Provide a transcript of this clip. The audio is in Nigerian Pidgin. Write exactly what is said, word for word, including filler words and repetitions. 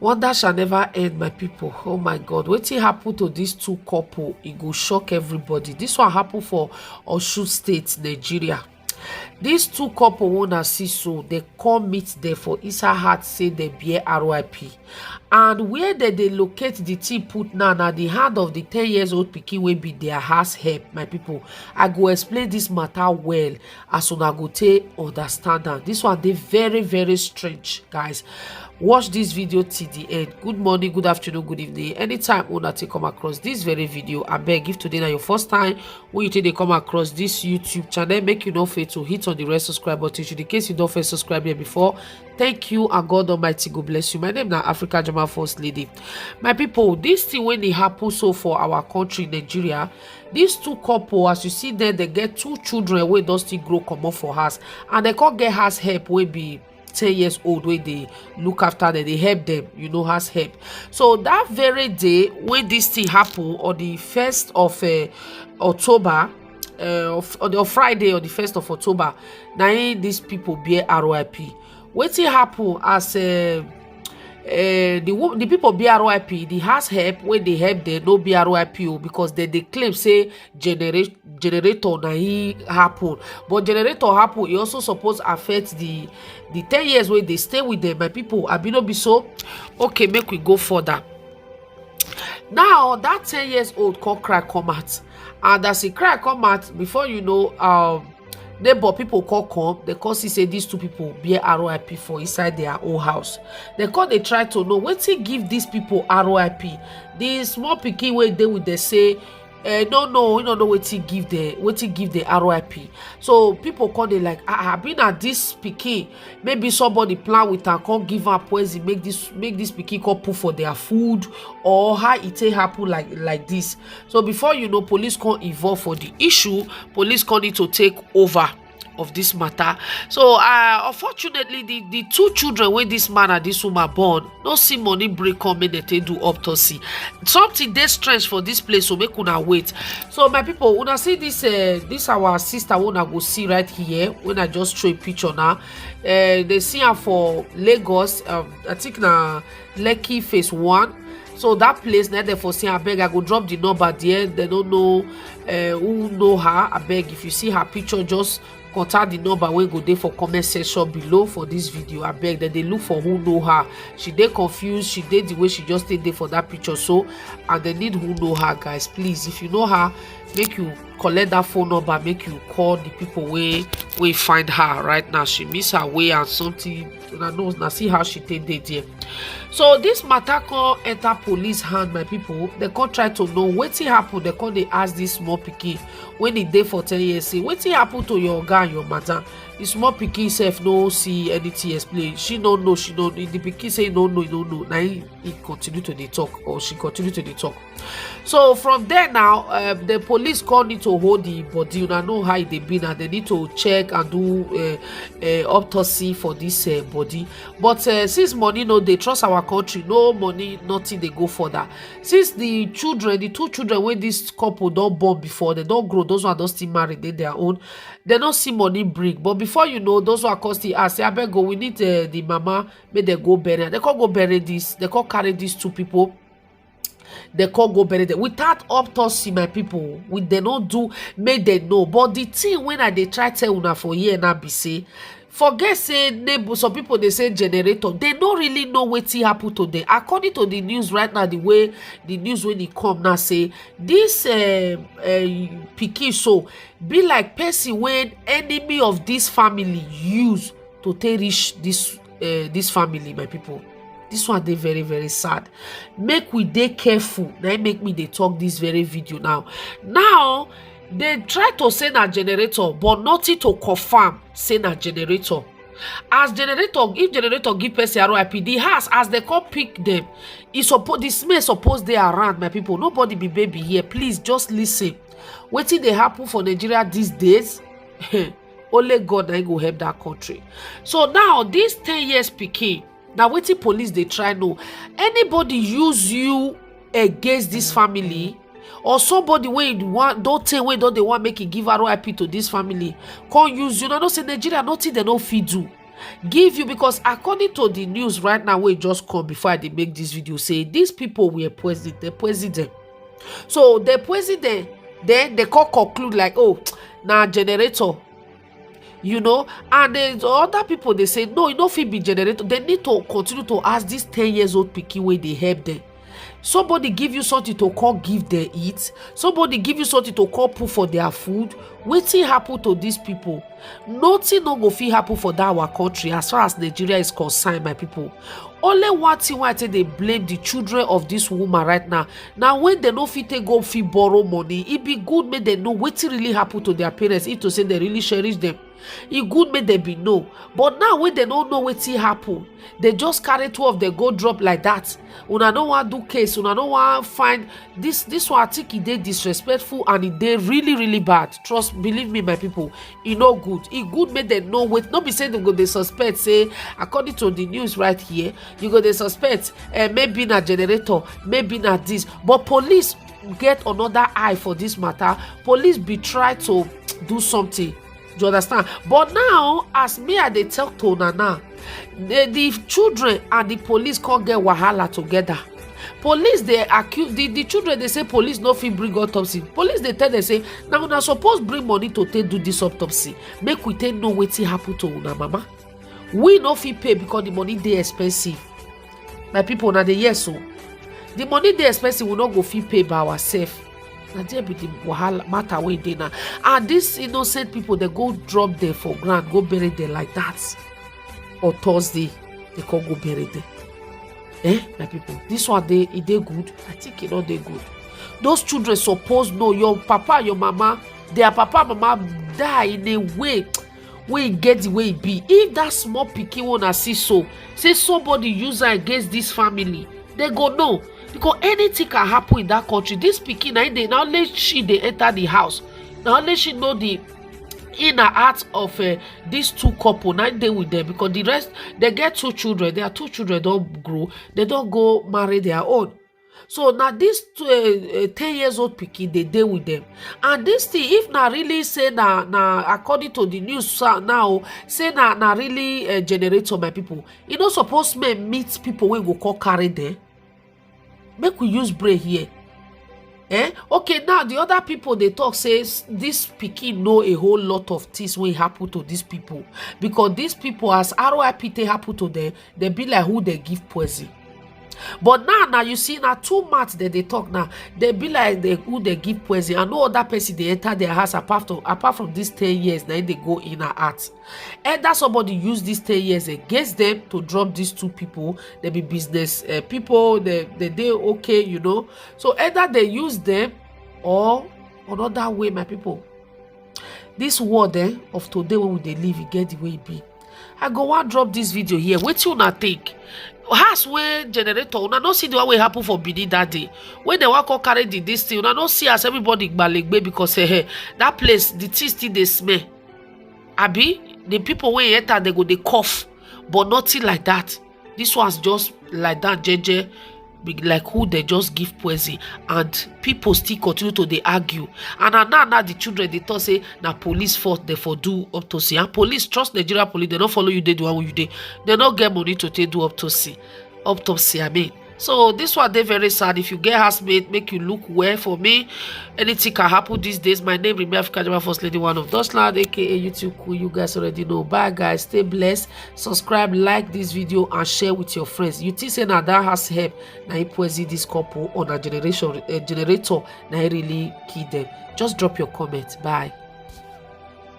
Wonder shall never end, my people. Oh my God, wetin happen to these two couple? E go shock everybody. This one happen for Osun State, Nigeria. These two couple wey una see so, they come meet there for inside heart, say they bear R I P. And where they dey locate the thing put now, na the hand of the ten years old pikin wey be their house help, my people. I go explain this matter well as una go take understand am. This one dey very, very strange, guys. Watch this video till the end. Good morning, good afternoon, good evening. Anytime una take come across this very video, abeg, if today na your first time wey you take dey come across this YouTube channel, make you no fail to hit on the red subscribe button. Should in case you don first subscribe here before, thank you and God Almighty go bless you. My name na Africa German First Lady. My people, this thing wey dey happen so for our country, Nigeria, these two couple, as you see there, they get two children wey don still grow comot for house, and they come get house help wey be ten years old wey dey look after them, dey help them, you know, house help. So that very day when this thing happen, on the first of uh, October, uh, of, on the on Friday, on the first of October, na im these people bear R I P. Wetin happen as uh, uh, the wo- the people bear R I P, the house help wey dey help them no bear R I P o, because they dey claim say genera- generator na e happen. But generator happen, e also suppose affect the the ten years wey dey stay with them, my people. Abi no be so? Okay, make we go further. Now that ten years old come cry come out, and as he cry come out, before you know, um, neighbor people come come, they come see say these two people bear R I P for inside their own house. They come dey try to know wetin give these people R I P. The small pikin wey dey with them say, eh, no, no, you no know wetin give the wetin give the R I P. So people come dey like, ah, ah, be na this pikin, maybe somebody plan with am, come give am poison, make this make this pikin come put for their food, or how e take happen like like this. So before you know, police come involve for the issue. Police come need to take over of this matter. So uh, unfortunately, the the two children wey this man and this woman born no see money break come make dem take do autopsy. Something dey strange for this place, so make una wait. So my people, una see this uh, this our sister wey una go see right here, when I just show a picture now. Uh, they see her for Lagos. Um, I think na Lekki phase one. So that place, na there for say, abeg, I go drop the number there. They don't know uh, who know her. Abeg, if you see her picture, just contact the number wey go dey for comment section below for this video. Abeg, dem dey look for who know her. She dey confused. She dey the way she just take dey for that picture. So, and they need who know her, guys. Please, if you know her, make you collect that phone number. Make you call the people wey wey find her right now. She miss her way and something. Una know, na see how she take dey there. So this matter come enter police hand, my people. They come try to know wetin happen. They come dey ask this small pikin when e dey for ten years, say, wetin happen to your oga and your madam? The small pikin sef no see anything explain. She no know. She no. The pikin say no know, no know. Na him he continue to dey talk, or she continue to dey talk. So from there now, um, the police come need to hold the body. Una know how e dey be now. They need to check and do uh, uh, autopsy for this uh, body. But uh, since money no dey, trust our country, no money, nothing dey go further. Since the children, the two children wey this couple don born before, they don grow. Those one don still marry, dey their own. They no see money bring. But before you know, those one come still ask, say, abeg o, we need uh, the mama, make dem go bury am. They come go bury this. They come carry these two people. They come go bury them without autopsy, my people. We they no do, make they know. But the thing when I dey try tell una for here now be say, forget say neighbor. Some people dey say generator. They no really know wetin happen to them. According to the news right now, the way the news when e come now say this uh, uh, pikin so be like person wey enemy of this family use to take reach this uh, this family, my people. This one dey very, very sad. Make we dey careful. Na im make me dey talk this very video now. Now, they try to say na generator, but nothing to confirm say na generator. As generator, if generator give person R I P, the house, as they come pick them, e suppose, the smell suppose dey around, my people. Nobody be baby here. Please just listen. Wetin dey happen for Nigeria these days? Only God na him go help that country. So now, this ten years pikin, na wetin police dey try know. Anybody use you against this family, or somebody wey you want, don tey wey don dey want make e give R I P to this family, come use you. Una know say Nigeria, nothing they no fit do. give you, because according to the news right now wey just come before I dey make this video, say these people were poisoned, they poisoned them. So they poisoned them, then they come conclude like, oh, na generator, you know. And the other people, they say no, e no fit be generator. They need to continue to ask this ten years old pikin wey dey help them. Somebody give you something to come give them eat, somebody give you something to come put for their food. Wetin happen to these people? Nothing no go fit happen for that our country as far as Nigeria is concerned, my people. Only one thing wey I take dey blame the children of this woman right now, na when they no fit take go fit borrow money, e be good make they know wetin really happen to their parents, if to say they really cherish them. E good make they be know, but now wey they no know wetin happen, they just carry two of them go drop like that. Una no wan do case, una no wan find this this one. I think e dey disrespectful and e dey really, really bad. Trust, believe me, my people, e no good. E good make they know wetin, no be say they go dey suspect say, according to the news right here, you go dey suspect, eh, maybe na generator, maybe na this. But police get another eye for this matter. Police be try to do something, you understand? But now, as me I dey talk to una now, the the children and the police come get wahala together. Police dey accuse the the children, dey say police no fit bring autopsy. Police dey tell them say na una suppose bring money to take do this autopsy, make we take know wetin happen to una mama. We no fit pay because the money dey expensive. My people, na the yes o. The money dey expensive, we no go fit pay by ourselves. Na there be the wahala matter wey dey now. And these innocent people, they go drop them for ground, go bury them like that. On Thursday, they come go bury them. Eh, my people, this one dey, e dey good? I think e no dey good. Those children suppose know your papa, your mama, their papa, mama die in a way wey e get the way e be. If that small pikin wey una see so, say somebody use am against this family, they go know, because anything can happen in that country. This pikin, na im dey, na only she dey enter the house, na only she know the inner heart of, uh, these two couple, na im dey with them, because the rest, they get two children, their two children don grow, they don go marry their own. So na this two, uh, uh, ten years old pikin dey dey with them. And this thing, if na really say na na according to the news sa- now, say na na really a generator, my people, e no suppose men meet people wey go come carry them. Make we use brain here. Eh? Okay, now the other people dey talk say s- this pikin know a whole lot of things wey happen to these people, because these people, as R I P take happen to them, they be like who they give poison. But now, now you see, now two months that they talk now, they be like they who they give poison, and no other person they enter their house apart from apart from these ten years. Now they go in and out. Either somebody use these ten years against them to drop these two people. They be business, uh, people. They they they okay, you know. So either they use them or another way, my people. This world, eh, of today wey we dey live, e get the way e be. I go wan drop this video here. Wetin una think? House wey generator, una no see the one wey happen for Benin that day. When they wan come carry the this thing, una no see as everybody gbalegbe because, eh, eh, that place, the thing still dey smell. Abi the people wey enter, they go dey cough, but nothing like that. This one's just like that, jeje, be like who they just give poison, and people still continue to dey argue. And now, now, now the children dey talk say na police fault, they for do autopsy. And police, trust Nigeria police, they no follow you, they do what you dey. They no get money to take do autopsy. Autopsy, I mean. So this one dey very sad. If you get housemate, make you look well for me. Anything can happen these days. My name remain African Jama First Lady, one of those land, A K A YouTube Queen. You guys already know. Bye, guys. Stay blessed. Subscribe, like this video, and share with your friends. You think say na that house help na e poison this couple, or na generation, uh, generator na e really kill them? Just drop your comment. Bye.